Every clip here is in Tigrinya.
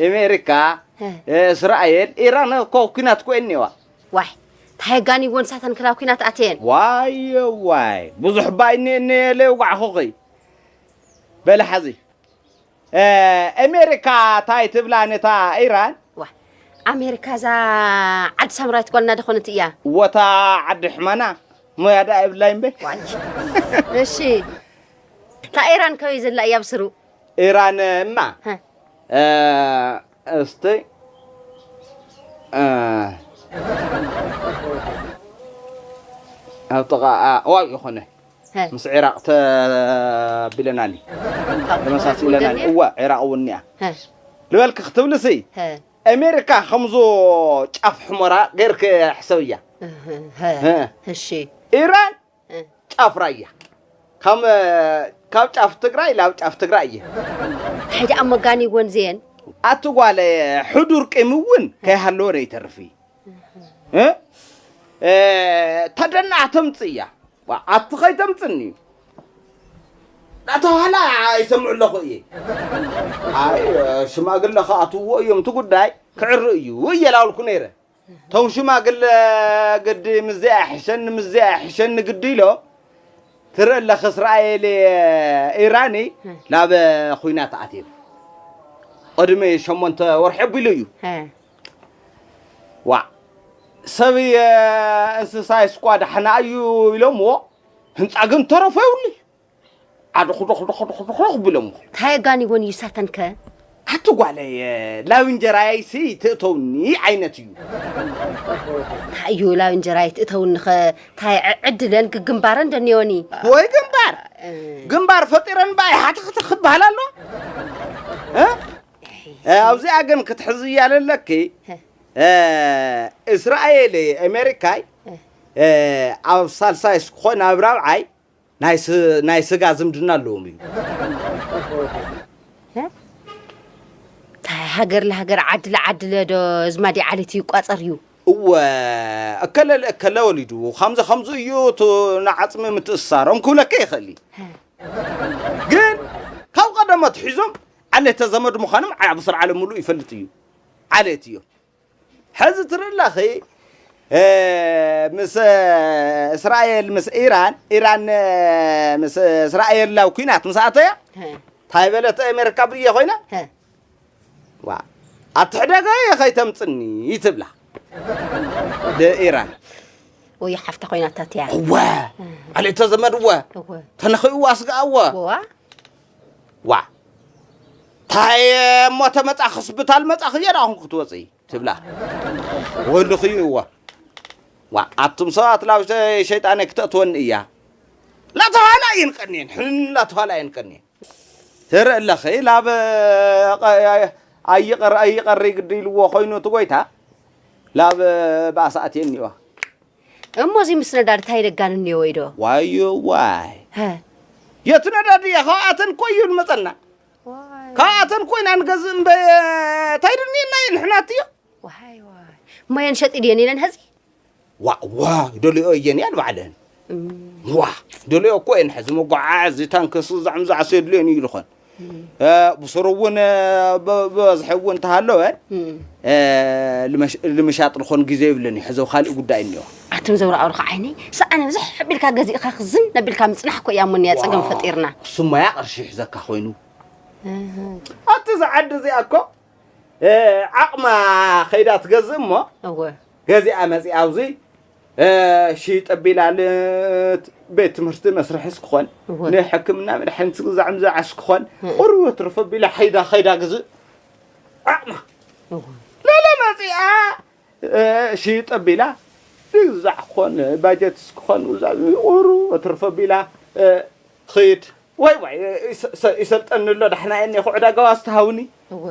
ኣሜሪካ፣ እ። እስራኤል፣ ኢራን እኮ ኩናት እኮ እኒዋ። ዋይ፣ እንታይ ኣጋኒዎ ንሳተን ክላብ ኩናት ኣትየን? ዋይ፣ ዋይ፣ ብዙሕ ባይ እኒ-፣ እኒ ለውጋዕኹኺ። በለ ሓዚ። እ፣ ኣሜሪካ ታይ ትብላ ነታ ኢራን? ዋ፣ ኣሜሪካ እዛ ዓዲ ሳምራዊት ጓልና ደኾነት እያ። ወታ ዓዲ ሕማና፣ ሞያ ደኣ የብላይን በይ። ዋይ። እሺ፣ እታ ኢራን ከበይ ዘላ እያ ብስሩ? ኢራን እማ፣ ሀ። እ፣ እስቲ፣ እ፣ ኣብ ጥቓ፣ እ፣ ዋው ይኾነ። ሀ። ምስ ዒራቕ ተቢለናኒ። ካብ ተመሳሲለናኒ። ወገን እያ? እዋ፣ ዒራቕ እውን እያ። ሀ። ልበልኪ ክትብልሲ፣ ሀ። ኣሜሪካ ከምዞ ጫፍ ሕሞራ ገይርኪ ሕሰብያ። እህ፣ ሀ። ሀ። እሺ። ኢራን ሀ። ጫፍ ራያ። ከም፣ ካብ ጫፍ ትግራይ ናብ ጫፍ ትግራይ እየ። እንታይ ደኣ መጋኒወን ዘየን? ኣቲ ጓለ፣ ሕዱር ቂም እውን ከይሃለወ ዶ ይተርፍ እዩ? እ? እ፣ ተደናዕ ተምጽእ እያ። ዋ፣ ኣቲ ኸይተምጽእኒ እዩ። እናተባህላ ኣይሰምዑ ኣለኹ እየ። ኣይ፣ ሽማግለ ከኣትውዎ እዮም፣ እቲ ጉዳይ ክዕሪ እዩ እየ ላውልኩ ነይረ። እቶም ሽማግለ ግዲ ምስዚኣ ይሕሸኒ፣ ምስዚኣ ይሕሸኒ ግዲ ኢሎም፣ ትርኢ ኣለኺ እስራኤል፣ ኢራን ናብ ኹናት ኣትዮም። ቅድሚ ሸሞንተ ወርሒ ኣቢሉ እዩ። ሀ። ዋዕ፣ ሰብ እየ እንስሳ ይስኳ ዳሕና እዩ ኢሎምዎ፣ ህንጻ ግን ተረፎ የብሉይ። ዓድኹ ዶኽ ዶኽ ዶኽ ዶኽ ዶኽ ቢሎምዎ። እንታይ ኣጋኒወን እዩ ሳተንከ? ኣቲ ጓለይ፣ ላብ እንጀራይሲ ትእተውኒ ዓይነት እዩ። እንታይ እዩ ላብ እንጀራይ ትእተውኒ ኸ? እንታይ ዕ-፣ ዕድለን ግግንባረን ደንዮኒ? ወይ ግንባር! እ። ግንባር ፈጢረን በኣይ ሓተኽተኽ ክበሃል ኣሎ? እ? እ፣ ኣብዚኣ ግን ክትሕዝያ ለለኪ፣ እ። እ፣ እስራኤል፣ ኣሜሪካይ፣ እ። እ፣ ኣብ ሳልሳይ እስክኾን ኣብ ራብዓይ ናይ ስ-፣ ናይ ስጋ ዝምድና ኣለዎም እዩ። እ? እንታይ ሃገር ለሃገር ዓዲ ለዓዲ ለዶ ዝማዲ ዓሌት ይቋጸር እዩ? እወ፣ እከለ ለእከለ ወሊዱ፣ ከምዚ ከምዚ እዩ፣ እቱ ንዓጽሚ ምትእስሳሮም ክብለካ ይኽእል እዩ። ሀ። ግን ካብ ቀደም ኣትሒዞም ዓሌተ ዘመድ ምዃኖም ኣብ ስርዓት ዓለም ምሉእ ይፈልጥ እዩ። ዓሌት እዮም። ሕዚ ትርኢ ኣለኺ፣ እ፣ ምስ እስራኤል፣ ምስ ኢራን፣ ኢራን፣ እ፣ ምስ እስራኤል ናብ ኲናት ምስ ኣተያ፣ ሀ። እንታይ በለት ኣሜሪካ ብየ ኮይና? ሀ። ዋ፣ ኣትሕደገ እየ ከይተምጽኒ ትብላ። ንኢራን። ወይ ሓፍታ ኮይናታት እያ። እወ፣ እ። ዓሌተ ዘመድ እወ። እወ። ተነኺእዋ ስጋኣ እወ። እወ። ዋ። እንታይ እሞ ተመጻኺ ስብታል መጻኺ እየ ዳኹም ክትወጽኢ? ትብላ። ወልኺ እዋ። ዋ፣ ኣቱም ሰባት ላብ ሸ-፣ ሸይጣነይ ክተእትወኒ እያ። ላተባህላ እየን ቀንየን፣ ሕን ላተባህላ እየን ቀንየን። ትርኢ ኣለኺ፣ ላብ፣ ቐ-፣ ኣይቐር-፣ ኣይቐሪ ግዲ ኢልዎ ኮይኑ እቲ ጎይታ፣ ላብ ባእሲ ኣትየኒ እዋ። እሞ እዚ ምስ ነዳዲ እንታይ ደጋን እኒኦ ወይ ዶ? ዋዮ ዋይ። ሀ። የት ነዳዲ እያ? ካብኣተን እኮ እዩ ዝመጸና። ዋይ። ካብኣተን እኮ ኢና ንገዝእ እምበ-፣ እንታይ ድንየና እዩ ንሕና እትዮ? ዋይ፣ ዋይ። እሞ የን ሸጢ ድየን ኢለን ሀዚ? ዋ፣ ዋ፣ ይደልዮ እየን እያ ንባዕለን። እም። ዋ፣ ይደልዮ እኮ እየን ሐዚ መጓዓዓዚ ታንክስ ዛዕምዛዕ ሰ የድልዮን እዩ ዝኾን። እም። እ፣ ብስሩ እውን፣ እ፣ ብ-፣ ብበዝሒ እውን እንተሃለወ፣ እም። እ፣ ልመሽ-፣ ልምሻጥ ዝኾን ግዜ ይብለን እዩ። ሕዚ ኣብ ካልእ ጉዳይ እኒኦ። ኣቱም ዘውራቕሩኻ ዓይነይ፣ ሰኣነ ብዝሕ ኣቢልካ ገዚእኻ ክዝን ነቢልካ ምጽናሕ እኮ እያ እሞ እኒኣ ጸገም ዋው፣ ፈጢርና። እሱማ እያ ቅርሺ ይሕዘካ ኮይኑ። እህ። ኣቲ እዛ ዓዲ እዚኣ እኮ፣ እ፣ ዓቕማ ኸይዳ ትገዝእ እሞ፣ እወ። ገዚኣ መጺኣ ኣብዚ፣ እ፣ ሽይጥ ኣቢላ ል-፣ ቤት ትምህርቲ መስርሒ እስክኾን፣ እወ። ንሕክምና መድሓኒት ግዛዕ ምዛዕ እስክኾን፣ እህ። ቁሩብ ትርፍ ኣቢላ ኸይዳ፣ ኸይዳ ግዝእ ዓቕማ። እወ። ለለ መጺኣ፣ እ፣ ሽይጥ ኣቢላ ግዛዕ ክኾን፣ ባጀት እስክኾን፣ ውዛ ቁሩብ ትርፍ ኣቢላ፣ እ፣ ኺድ። ዋይ፣ ዋይ፣ ይሰ-፣ ሰ-፣ ይሰልጠኒ ኣሎ፣ ዳሕና እየ እኒኦ፣ ዕዳጋ ዋስ ትሃውኒ። እወ።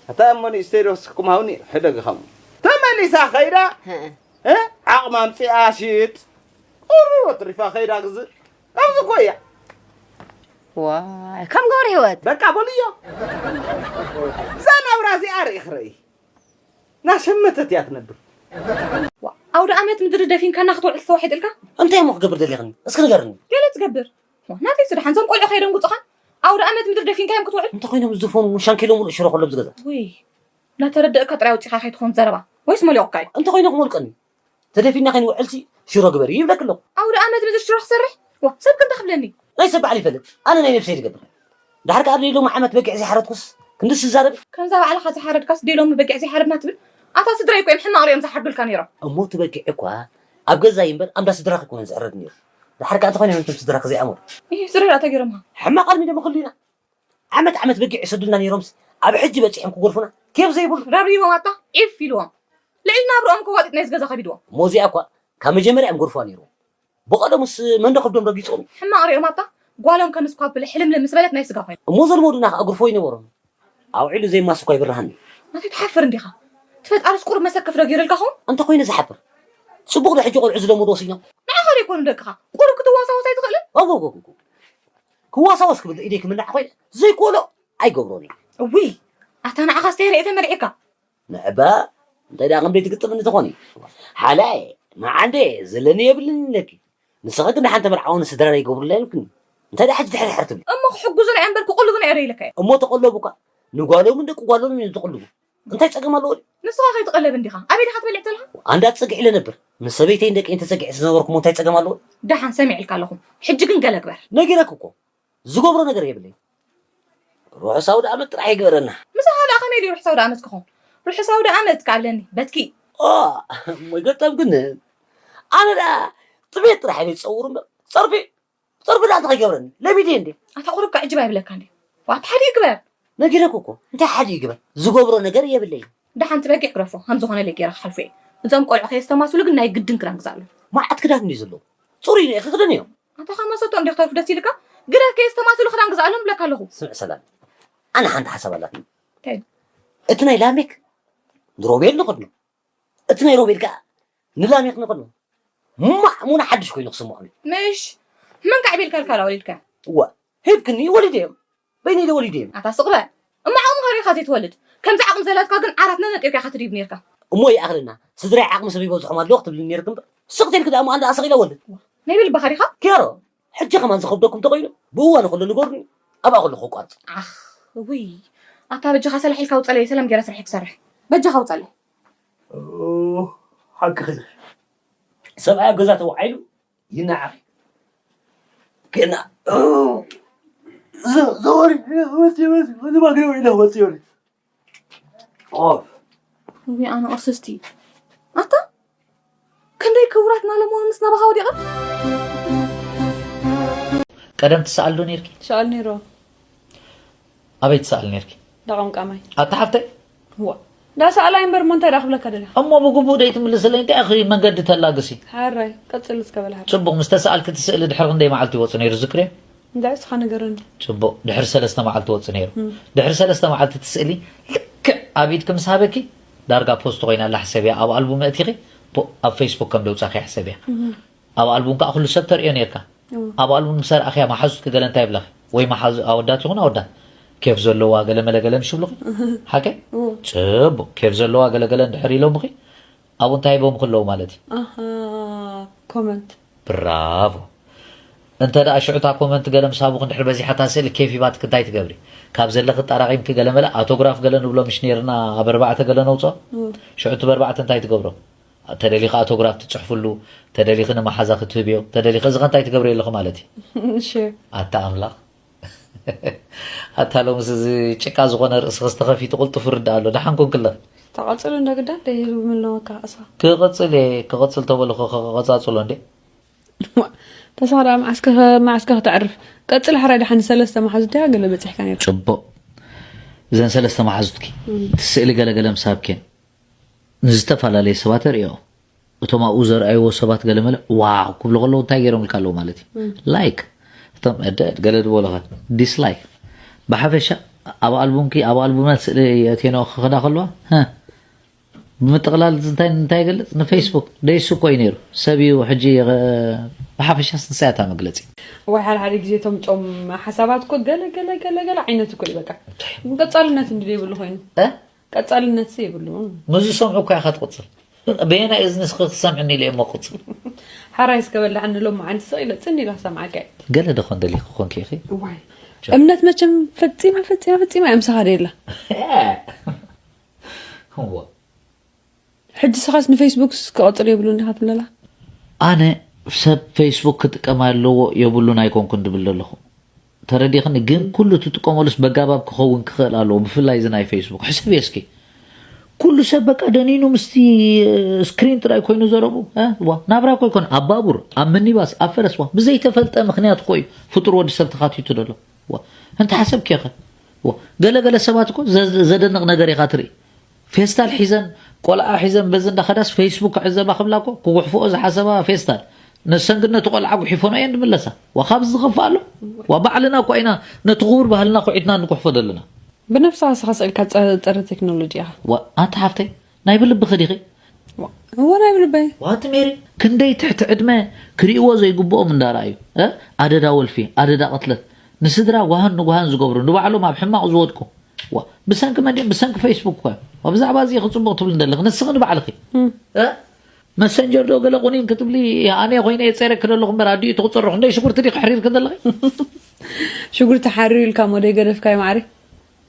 ኣታ እሞ ንእሽተይ ዶ ስክኩም ሃውኒ፣ ሕደግ ሃውኒ። ተመሊሳ ኸይዳ፣ ሀ። እ? ዓቕማ ኣምጺኣ ሽጥ። ቁሩብ ኣትሪፋ ኸይዳ ግዝእ። ኣብዚ እኮ እያ። ዋይ፣ ከም ገብረ ህይወት። በቃ በልዮ። እዛ ናብራ እዚኣ ርኢኽ ርእ። ናሸመተት እያ ትነብር። ዋ፣ ኣውደ ኣመት ምድሪ ደፊንካና ክትውዕል ተዋሒጥ ኢልካ? እንታይ እሞ ክገብር ደሊኽኒ? እስኪ ንገርኒ። ገለ ትገብር። ዋ፣ ናተይ ስራሕ፣ እዞም ቆልዑ ከይደንጉጹኻን ኣውደ ኣመት ምድሪ ደፊንካዮም ክትውዕል? እንተኾይኖም ዝደፈኑ ሻንኪሎ ሙሉእ ሽሮ ከሎ ብዝገዛ። ውይ፣ እናተረደእካ ጥራይ ኣውጺኻ ከይትኾን ዘረባ። ወይስ መሊቑካ እዩ? እንተኾይነ ክመልቀኒ። ተደፊና ከይንውዕልሲ ሽሮ ግበሪ ይብለኪ ኣለኹ። ኣውደ ኣመት ምድር ሽሮ ክሰርሕ? ዋ፣ ሰብ ከምታ ክብለኒ። ናይ ሰብ ባዕሉ ይፈልጥ። ኣነ ናይ ነብሰይ ዝገብር። ድሓር ከኣ ኣብ ሎሚ ዓመት በጊዕ ዘይሓረድኩስ ክንድስ ዝዛረብ። ከምዛ ባዕልኻ ዝሓረድካስ ደይ ሎሚ በጊዕ ዘይሓረድና ትብል? ኣታ ስድራይ እኮ እዮም ሕማቕ ሪኦም ዝሓርዱልካ ነይሮም። እሞ እቲ በጊዕ እኳ ኣብ ገዛይ እምበር ኣብ እንዳ ስድራኺ ኣይኮነን ዝሕረድ ነይሩ። ድሓር ከኣ እንተኾይነ ነቶም ስድራኺ ዘይኣመሩ። ይህ ስድራ ተገይሮምኻ። ሕማቕ ኣልሚዶም ክህሉ ኢና። ዓመት ዓመት በጊዕ ይሰዱልና ነይሮምስ ኣብ ሕጂ በጺሖም ክጎርፉና ኬፍ ዘይብሉ። ረብሪቦም ኣታ ዒፍ ኢልዎም። ልዕሊ ናብርኦም ከዋጢጥ ናይዚ ገዛ ከቢድዎም። እሞ እዚኣ እኳ ካብ መጀመርያ እዮም ጎርፍዋ ነይሮም። ብቐደሙስ መን ዶ ከብዶም ረጊጾም? ሕማቕ ሪኦም ኣታ ጓሎም ከንስኳ ብለ ሕልምልም ምስ በለት ናይ ስጋ ኮይኑ። እሞ ዘልመዱና ከኣ ግርፎ ይነበሮም። ኣውዒሉ ዘይማስ እኳ ይብርሃኒ። ኣንተ ትሓፍር እንዲኻ። ትፈጣርስ ቁሩብ መሰከፍ ዶ ገይሩልካ ኸውን? እንተ ኮይነ ዝሓፍር። ጽቡቕ ዶ ሕጂ ቆልዑ ዝለመዱ ወሲኖም? ንዓኻ ዶ ይኮኑ ደቅኻ? ቁሩብ ክትዋሳወስ ኣይትኽእልን? ኣው፣ ኣው፣ ኣው፣ ኣው። ክዋሳወስ ክብል ኢደይ ክምናዕ ኮይነ ዘይኮሎ ኣይገብሮን እየ። እውይ፣ ኣታ ንዓኻ ስታይ ርእየ ተመርዒካ? ንዕባ እንታይ ደኣ ከም ዘይትግጥምኒ ተኾኒ። ሓላይ፣ መዓንደ፣ ዘለኒ የብልን ኢለኪ። ንስኺ ግን ደሓን ተመርዓዊ ንስድራ ይገብሩላ ኢልክኒ። እንታይ ደኣ ሕጂ ድሕር ድሕር ትብሊ? እሞ ክሕግዙና እዮም እምበር ክቕልቡና እዮም ኢለካ እየ። እሞ ተቐለቡ እኳ ንጓሎምን ደቂ ጓሎምን እዮም ዝቕልቡ። እንታይ ጸገም ኣለዎ? ንስኻ ከይትቐለብ እንዲኻ። ኣበይ ዲኻ ትበልዕ ዘለኻ? ኣንዳ ጸግዒ ኢለ ነበር። ምስ ሰበይተይን ደቀይን ተጸጊዐ ዝነበርኩ እሞ እንታይ ጸገም ኣለዎ? ደሓን ሰሚዕልካ ኣለኹ። ሕጂ ግን ገለ ግበር። ነጊረኪ እኮ። ዝገብሮ ነገር የብለይ። ርሑስ ኣውደ ኣመት ጥራሕ ይግበረና። ምሳኻ ደኣ ከመይ ድዩ ርሑስ ኣውደ ኣመት ክኾን? ርሑስ ኣውደ ኣመት ከኣ ብለኒ። በትኪ። ኦ፣ እሞ ይገጠም ግን ኣነ ደኣ ጥሜት ጥራሕ እየ ዝጸውር እምበር ጸርፊ፣ ጸርፊ ደኣ እንታይ ይገብረኒ? ለሚደ እንዴ? ኣታ ቁሩብ ከዕጅብ ኣይብለካ እንዴ? ዋት ሓዲኡ ግበር። ነጊረኩ እኮ። እንታይ ሓዲኡ ግበር? ዝገብሮ ነገር የብለይ። ደሓን ትበጊዕ ግረፎ። ከም ዝኾነ ለይ ገይረ ክሓልፎ እየ። እዞም ቆልዑ ከየስተማስሉ ግን ናይ ግድን ክዳን ግዛሉ። መዓት ክዳን እንድዩ ዘለዎ። ጽሩይ እዩ፣ ክኽደን እዮም። ኣታ ካብ መሰቶ እንዲኽ ተርፍ ደስ ኢልካ? ግደፍ ከየስተማስሉ ክዳን ግዛሎም ብለካ ኣለኹ። ስምዕ ሰላም። ኣነ ሓንቲ ሓሳብ ኣላትኒ። እንታይ? እቲ ናይ ላሜክ ንሮቤል ንኸድኖ። እቲ ናይ ሮቤል ከኣ ንላሜክ ንኸድኖ። ማዕ ሙና ሓድሽ ኮይኑ ክስምዖም እዩ። ምሽ? መን ከዕቤልካ ኢልካ ላወሊልካ? እዋ፣ ሂብክኒ ወሊደ እዮም። በይነይ ዶ ወሊደ እዮም? ኣታ ስቕ በል። እሞ ዓቕምኻ ርኢኻ ዘይትወልድ። ከምዚ ዓቕሚ ዘላትካ ግን ዓራት ነነጢርካ ኢኻ ትድይብ ነይርካ። እሞ ይኣኽለና። ስድራይ ዓቕሚ ሰብ ይበዝሖም ኣለዉ ክትብልኒ ነይርክ እምበር። ስቕ ተልክ ደኣ እሞ ኣንዳ ኣሰቒለ ወልድ። ናይ ብልብኻ ዲኻ? ኬሮ፣ ሕጂ ከማን ዝኸብደኩም ተኾይኑ ብእዋኑ ከሎ ንገሩኒ። ኣብኣ ከለኹ ክቋርጽ። ኣኽ፣ ውይ። ኣታ በጃኻ ሰላሕ ኢልካ ውጸለይ፣ ሰላም ገይረ ስርሐይ ክሰርሕ። በጃኻ ውጸለይ። ኦ፣ ሓቅኺ። ሰብኣይ ኣብ ገዛ ተዋዒሉ ይነዓቕ። ገና፣ ኦ፣ ዘ-፣ ዘወሪ፣ ወፂ፣ ወፂ፣ ወፂ፣ ማግሪ ወይላ ወፂ፣ ወሪ። ኦፍ። ውይ፣ ኣነ ኦርስስቲ። ኣታ፣ ክንደይ ክቡራት እና ለመሆን ምስ ናባኻ ወዲቐ? ቀደም ትሰኣል ዶ ነይርኪ? ትሰኣል ነይሮ። ኣበይ ትሰኣል ነይርኪ? ዳቆም ቃማይ። ኣታ ሓፍተይ? ዋ። ዳሰኣላይ እምበር፣ እሞ እንታይ ደኣ ክብለካ ደሊኻ? እሞ ብግቡእ ደይ ትምልስለይ፣ እንታይ ኢኺ መንገዲ ተላግሲ? ሓራይ፣ ቀጽል እስከ በል ሓራይ። ጽቡቕ፣ ምስ ተሰኣልኪ እቲ ስእሊ ድሕሪ ክንደይ መዓልቲ ይወጽእ ነይሩ፣ ዝክርዮ? እንታይ እስኻ ንገረኒ። ጽቡቕ፣ ድሕሪ ሰለስተ መዓልቲ ወጽእ ነይሩ። እም። ድሕሪ ሰለስተ መዓልቲ እቲ ስእሊ ልክዕ ኣብ ኢድኪ ምስ ሃበኪ፣ ዳርጋ ፖስት ኮይና ኣላ፣ ሕሰብያ፣ ኣብ ኣልቡም ኣእቲኺ፣ ፖ-፣ ኣብ ፌስቡክ ከም ደውጻኺ ሕሰብያ። እም። ኣብ ኣልቡም ከኣ ኩሉ ሰብ ተርእዮ ነይርካ። እዎ። ኣብ ኣልቡም ምስ ኣርኣኽያ መሓዙትኪ ገለ እንታይ ይብላኺ? ወይ መሓዙ-፣ ኣወዳት ይኹን ኣወዳት፣ ኬፍ ዘለዋ ገለ መለ ገለ ምሽ ይብሉኺ? ሓቀይ? እዎ። ጽቡቕ። ኬፍ ዘለዋ ገለ ገለ እንድሕር ኢሎምኺ፣ ኣብኡ እንታይ ሂቦምኺ ኣለዉ ማለት እዩ? ኣሃ፣ ኮመንት። ብራቮ። እንተ ደኣ ሽዑ እታ ኮመንት ገለ ምስ ሃቡኺ እንድሕር በዚሓ እታ ስእሊ ኬፍ ሂባትኪ እንታይ ትገብሪ? ካብ ዘለኺ ኣጣራቒምኪ ገለ መለ ኣውቶግራፍ ገለ ንብሎ ምሽ ነይርና ኣብ ኣርባዕተ ገለ ነውጽኦ? እዎ። ሽዑ እቲ በርባዕተ እንታይ ትገብሮ? ተደሊኺ ኣውቶግራፍ ትጽሕፍሉ፣ ተደሊኺ ንመሓዛኺ ትህብዮ፣ ተደሊኺ እዚ ኸ እንታይ ትገብርዮ ኣለኺ ማለት እዩ? እሺ። ኣታ ኣምላኽ። ኣታ ሎምስ እዚ ጭቃ ዝኾነ ርእስኽስ ተኸፊቱ ቅልጡፍ ይርዳእ ኣሎ። ደሓን ኮንክለ? ተቐጽል እንዶ ግዳ ደይ ህዝቡ ምን ኣለዎ ከኣ እሳ? ክቕጽል እየ፣ ክቕጽል ተበልኹ ክቐጻጽሎ እንዴ? ተስፋ ደኣ መዓስከ፣ መዓስከ ከተዕርፍ? ቀጽል ሕራይ ደሓን ሰለስተ መሓዙትያ ገለ በጺሕካ ነይሩ። ጽቡቕ። እዘን ሰለስተ መሓዙትኪ እም። እቲ ስእሊ ገለ ገለ ምስ ሃብክየን ንዝተፈላለየ ሰባት ኣርእዮ። እቶም ኣብኡ ዘርኣይዎ ሰባት ገለመለ ዋው ክብሉ ከለዉ እንታይ ገይሮምልካ ኣለዉ ማለት እዩ? እም። ላይክ። እቶም እደ-፣ ገለ ዝበሉኻ ዲስላይክ። ብሓፈሻ ኣብ ኣልቡምኪ፣ ኣብ ኣልቡማት ስእሊ የእትየንኦ ክኸዳ ከለዋ፣ ሀ፣ ብምጥቕላል እዚ እንታይ፣ እንታይ ይገልጽ? ንፌስቡክ ደይሱ እኮ እዩ ነይሩ። ሰብ እዩ ሕጂ፣ እ፣ ብሓፈሻስ ንሳ እያ እታ መግለጺ። እዋይ፣ ሓደ ሓደ ግዜ እቶም ጾም ሓሳባት እኮ ገለ፣ ገለ፣ ገለ፣ ገለ ዓይነት እኮ እዩ በቃ። እንታይ? ቀጻልነት እንዲ ዘይብሉ ኮይኑ። እ? ቀጻልነትሲ የብሉን። ምስ ዝሰምዑ እኮ ኢኻ ትቕጽል። በየናይ እዝንስ ክትሰምዕኒ ኢለ እሞ ቅጽል። ሓራይ እስከ በላዕኒ ሎሚ ዓንዲ ስቕ ኢለ ጽን ኢለ ክሰምዓካ እየ። ገለ ዶ ኮን ደሊኺ ኮንኪ ኢኺ? እዋይ። ጨ- እምነት መቸም ፈጺማ፣ ፈጺማ፣ ፈጺማ እያ ምሳኻ ደላ። እወ። ሕጂ ስኻስ ንፌስቡክስ ክቐጽል የብሉን ኢኻ ትብለላ? ኣነ ሰብ ፌስቡክ ክጥቀም ኣለዎ የብሉን ኣይኮንኩን ድብል ዘለኹ። ተረዲኽኒ? ግን ኩሉ ትጥቀመሉስ በጋባብ ክኸውን ክኽእል ኣለዎ። ብፍላይ እዚ ናይ ፌስቡክ ሕሰብዮ እስኪ። ኩሉ ሰብ በቃ ደኒኑ ምስቲ ስክሪን ጥራይ ኮይኑ ዘረቡ። እ? ዋ፣ ናብራ እኮ ኣይኮነ። ኣብ ባቡር፣ ኣብ ምኒባስ፣ ኣብ ፈረስ፣ ዋ፣ ብዘይተፈልጠ ምኽንያት እኮ እዩ ፍጡር ወዲ ሰብ ተኻቲቱ ዘሎ። ዋ፣ እንተ ሓሰብክዮ ኸ? ዋ፣ ገለ ገለ ሰባት እኮ ዘ- ዘደንቕ ነገር ኢኻ ትርኢ። ፌስታል ሒዘን ቆልዓ ሒዘን በዚ እንዳኸዳስ ፌስቡክ ክዕዘባ ክብላ እኮ ክጉሕፍኦ ዝሓሰባ ፌስታል ንሰንግነቱ ቆልዓ ጉሒፈኖ እየን ዝምለሳ። ዋ፣ ካብዚ ዝኸፍእ ኣሎ? ዋ፣ ባዕልና እኳ ኢና ነቲ ክቡር ባህልና ኩዒትና ንጉሕፎ ዘለና። ብነብስኻ ስኻ ስእልካ ጸረ ጸረ ቴክኖሎጂ ኢኻ። ዋ፣ ኣንቲ ሓፍተይ ናይ ብልብኺ ዲኺ? እወ ናይ ብልበይ። ዋት ሜሪ፣ ክንደይ ትሕቲ ዕድመ ክርእይዎ ዘይግብኦም እንዳረኣዩ፣ እ? ኣደዳ ወልፊ፣ ኣደዳ ቅትለት፣ ንስድራ ጓሃን ንጓሃን ዝገብሩ፣ ንባዕሎም ኣብ ሕማቕ ዝወድቁ። ዋ፣ ብሰንኪ መን ድዮም? ብሰንኪ ፌስቡክ እኮ እዮም። ዋ፣ ብዛዕባ እዚ ኢኺ ጽቡቕ ትብሊ ዘለኺ፣ ንስኺ ንባዕልኺ። እ? መሰንጀር ዶ ገለ ቁኒን ክትብሊ፣ ኣነ ኮይነ የጸረኪ ዘለኹ እምበር ኣዲኡ ትቕጽሮ ክንደይ ሽጉርቲ ዲኺ ሕሪርኪ ዘለኺ? ሽጉርቲ ሓሪሩ ኢልካ ሞ ደይገደፍካዮ ማዕረ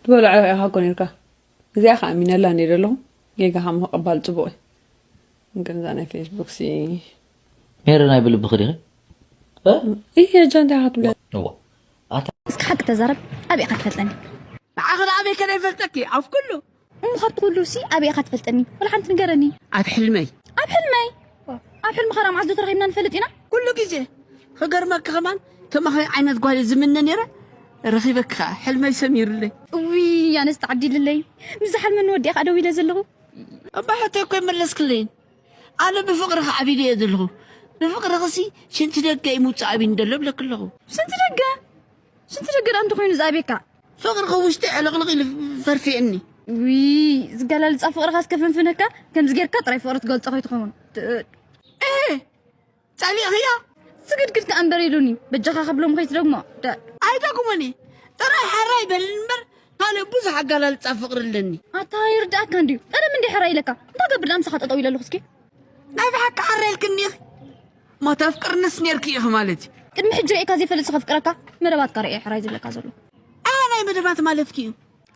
ትበልዖ ኢኻ እኮ ነርካ። እዚኣ ከዓ ኣሚነላ እየ ዘለኹ። ጌጋኻ ምቕባል ጽቡቕ እዩ። ግን እዛ ናይ ፌስቡክ ሲ ሜሪ ናይ ብልብኺ ዲኺ? እ? ይሄ ጃንዳ ኢኻ ትብለ። እዋ። ኣታ እስኪ ሓቂ ተዛረብ። ኣበይ ኢኻ ትፈልጠኒ? ንዓኺ ኣበይ ከ ይፈልጠኪ ኣብ ኩሉ። እሞ ካብቲ ኩሉ ሲ ኣበይ ኢኻ ትፈልጠኒ? ወላ ሓንቲ ንገረኒ። ኣብ ሕልመይ። ኣብ ሕልመይ? ኣብ ሕልምኻ ዳ መዓዝ ዶ ተራኺብና ንፈልጥ ኢና? ኩሉ ግዜ። ክገርመኪ ከማን ከማኺ ዓይነት ጓል ዝምነ ነይረ ረኺበኪ ከዓ ሕልመይ ሰሚሩለይ። እውይ ኣነስ ተዓዲልለይ። ምስ ዝሓልመኒ ወዲኣ ከዓ ደው ኢለ ዘለኹ። እባ ሕቶይ እኮ ይመለስክለይን። ኣነ ብፍቕሪ ከዓ ዓቢለ እየ ዘለኹ። ብፍቕርኺሲ ሽንቲ ደገ እዩ ምውፃእ ኣብይኒ ዘሎ እብለኪ ኣለኹ። ሽንቲ ደገ? ሽንቲ ደገ ደኣ እንተኾይኑ ዝኣብየካ? ፍቕርኺ ውሽጢ ዕልቕልቕ ኢሉ ፈርፊዕኒ። ውይ ዝገላልፃ ፍቕርኻ እስከ ፍንፍነካ። ከምዚ ጌርካ ጥራይ ፍቕሪ ትገልፆ ከይትኸውን። እ ጸሊእኽያ? ስግድግድ ከኣ እምበር ኢሉኒ። በጃኻ ከብሎም ከይትደግሞ። ደ- ኣይደግሞን እየ። ጥራይ ሓራይ በልኒ እምበር ካልእ ብዙሕ ኣገላልጻ ፍቕሪ ኣለኒ። ኣታ ይርድኣካ እንድዩ። ቀደም እንድየ ሕራይ ኢለካ። እንታይ ገብር ደኣ ምሳኻ ጠጠው ኢለ ኣለኹ እስኪ? ናይ ብሓቂ ሓራይ ኢልክኒ ኢኺ። እሞ ተፍቅርንስ ኔርኪ ኢኺ ማለት እዩ። ቅድሚ ሕጂ ርእየካ ዘይፈልጥ ስኸፍቅረካ መደባትካ ርእየ ሕራይ ዝብለካ ዘሎ። ኣያ ናይ መደባት ማለትኪ እዩ።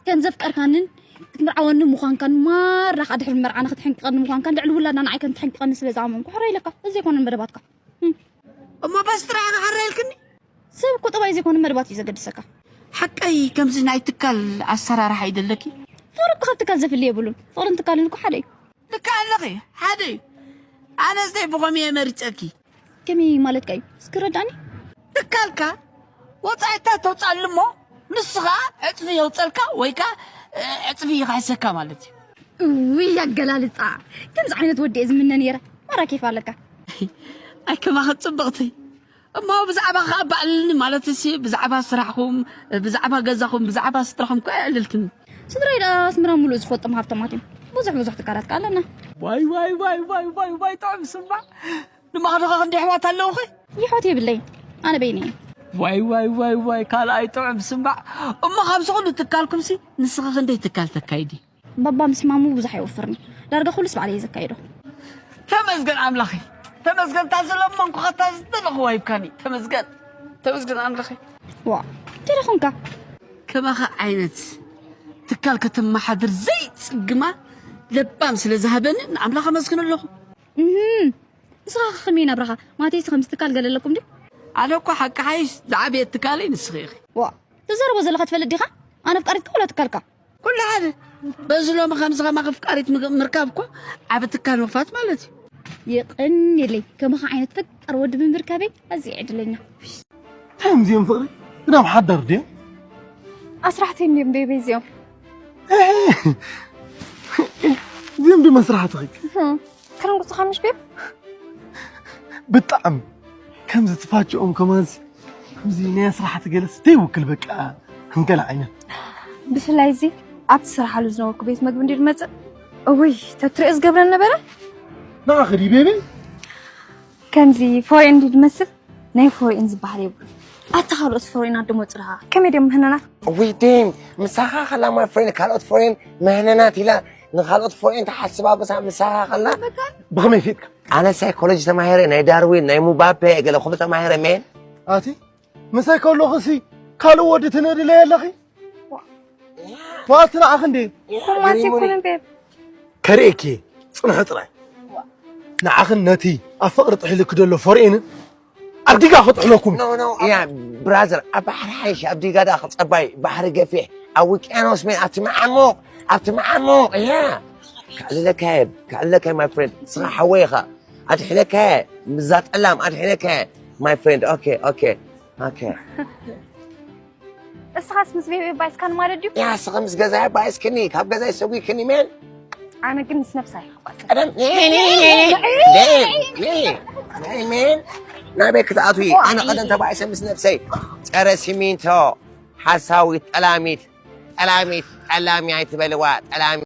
ከም ዘፍቀርካንን ክትምርዓወኒ ምዃንካን ማራ ከኣ ድሕሪ መርዓና ክትሕንቅቐኒ ምዃንካን ልዕሊ ውላድና ንዓይ ከም ትሕንቅቐኒ ስለ ዝኣመንኩ ሕራይ ኢለካ። እዚ ኣይኮነን መደባትካ። እም። እሞ በዚ ጥራይ ኢኻ ሕራይ ኢልክኒ? ሰብ እኮ ጠባይ ዘይኮነ መደባት እዩ ዘገድሰካ። ሓቀይ ከምዚ ናይ ትካል ኣሰራርሓ እዩ ዘለኪ? ፍቕሪ እኮ ካብ ትካል ዘፍሊ የብሉን። ፍቕርን ትካልን እኮ ሓደ እዩ። ልክዕ ኣለኺ፣ ሓደ እዩ። ኣነስ ደይ ብኸምኡ እየ መሪጸኪ። ከመይ ማለትካ እዩ? እስኪ ረዳእኒ። ትካልካ ወጻኢታት ተውጻሉ እሞ ንሱ ኸኣ ዕጽፊ የውጸልካ ወይ ከኣ ዕጽፊ ይኽሕሰካ ማለት እዩ። እውይ ኣገላልጻ! ከምዚ ዓይነት ወዲ እየ ዝምነ ነይረ። ማራ ኬፍ ኣለካ። ኣይ ከማኺ ጽብቕቲ። እሞ ብዛዕባ ኸኣ ባዕልኒ ማለት እሲ ብዛዕባ ስራሕኹም ብዛዕባ ገዛኹም ብዛዕባ ስድራኹም እኮ ኣየዕልልክን። ስድራይ ደኣ ኣስመራ ሙሉእ ዝፈልጦም ሃብታማት እዮም። ብዙሕ ብዙሕ ትካላት ከኣ ኣለና። ዋይ ዋይ ዋይ ዋይ ዋይ ዋይ ጥዑም ስማዕ። ንማዕዶኻ ክንደይ ኣሕዋት ኣለውኺ? የሕዋት የብለይን። ኣነ በይነይ እየ። ዋይ ዋይ ዋይ ዋይ ካልኣይ ጥዑም ስማዕ። እሞ ካብዚ ኩሉ ትካልኩምሲ ንስኺ ክንደይ ትካል ተካይዲ? ባባ ምስ ሕማሙ ብዙሕ ኣይወፍርን እዩ። ዳርጋ ኩሉስ ባዕለይ እየ ዘካይዶ። ተመስገን ኣምላኸይ። ተመስገን እታ ዝለመንኩኻ እታ ዝደለኽዋ ሂብካኒ። ተመስገን። ተመስገን ኣምላኸይ። ዋ እንታይ ደኣ ኾንካ? ከማኻ ዓይነት ትካል ከተመሓድር ዘይጽግማ ለባም ስለ ዝሃበኒ ንኣምላኽ ኣመስግን ኣለኹ። እህም። ንስኻ ከ ከመይ ናብራኻ? ማለተይሲ ከምዚ ትካል ገለ ኣለኩም ድዩ? ኣነ እኮ ሓቂ ሓይሽ ዝዓበየት ትካለይ ንስኺ ኢኺ። ዋ ትዛረቦ ዘለኻ ትፈልጥ ዲኻ? ኣነ ኣፍቃሪትካ ወላ ትካልካ? ኩሉ ሓደ። በዚ ሎሚ ከምዚ ከማኺ ኣፍቃሪት ምግ- ምርካብ እኮ ዓቢ ትካል ምኽፋት ማለት እዩ። የቐንየለይ ከማኻ ዓይነት ፈቃር ወዲ ብምርካበይ ኣዝየ ዕድለኛ። እንታይ እዮም እዚኦም ፍቕሪ? ግዳም ሓዳር ድዮም? ኣስራሕቲ እንድዮም ቤቢ እዚኦም። እዚኦም ድዮም ኣስራሕትኺ? ክረንጉፅኻ ምሽ ቤብ? ብጣዕሚ ከምዚ ትፋጭኦም ከማንስ ከምዚ ናይ ኣስራሕቲ ገለስ ዘይውክል በቃ። እንከለ ዓይነት ብፍላይ እዚ ኣብቲ ስርሓሉ ዝነበርኩ ቤት መግቢ እንዲ ዝመፅእ እውይ ተትሪኦ ዝገብረን ነበረ። ንዓኺ ድዩ ቤቢ? ከምዚ ፎሬን እንዲ ዝመስል ናይ ፎሬን ዝበሃል የብሉ። ኣታ ካልኦት ፎሬናት ደሞ ፅርሃ ከመይ ድዮም ምህነናት? እውይ ዴም ምሳኻ ከላ ማይ ፍሬንድ ካልኦት ፎሬን ምህነናት ኢላ ንኻልኦት ፎሬን ትሓስባ በሳ ምሳኻ ከላ ብኸመይ ፊጥካ? ኣነ ሳይኮሎጂ ተማሂረ ናይ ዳርዊን ናይ ሙባፔ ገለ ኩሉ ተማሂረ ሜን ኣቲ ምሳይ ከለኹ ሲ ካልእ ወዲ ትንእድለይ ኣለኺ? ዋት ንዓኺ እንዴ? ኮማንስ ይኩንን ቤብ ከርእየኪ እየ። ጽንሑ ጥራይ። ንዓኽን ነቲ ኣብ ፍቕሪ ጥሒሉኪ ዘሎ ፎርኤንን ኣብ ዲጋ ክጥሕለኩም እዩ። No, no, yeah, brother. ኣብ ባሕሪ ሓይሽ ኣብ ዲጋ ዳ ክጸባይ ባሕሪ ገፊሕ ኣብ ውቅያኖስ ሜን ኣብቲ መዓሙቕ ኣብቲ መዓሙቕ እያ። ከዕልለካ እየ ከዕልለካ እየ my friend። ንስኻ ሓወይ ኢኻ። ኣድሕነካ እየ። ምዛ ጠላም ኣድሕነካ እየ my friend። Okay, okay, okay. እስኻስ ምስ ቤቢ ባይስካን ማለት ድዩ? ያ ንስኻ ምስ ገዛይ ባይስክኒ ካብ ገዛይ ሰጒክኒ ሜን። ኣነ ግን ምስ ነብሳ ይኽባል። ቀደም ሜን ናበይ ክትኣትዊ? ኣነ ቀደም ተባኢሰ ምስ ነብሰይ ጸረ ሲሚንቶ ሓሳዊት ጠላሚት ጠላሚት ጠላሚ ኣይትበልዋ ጠላሚ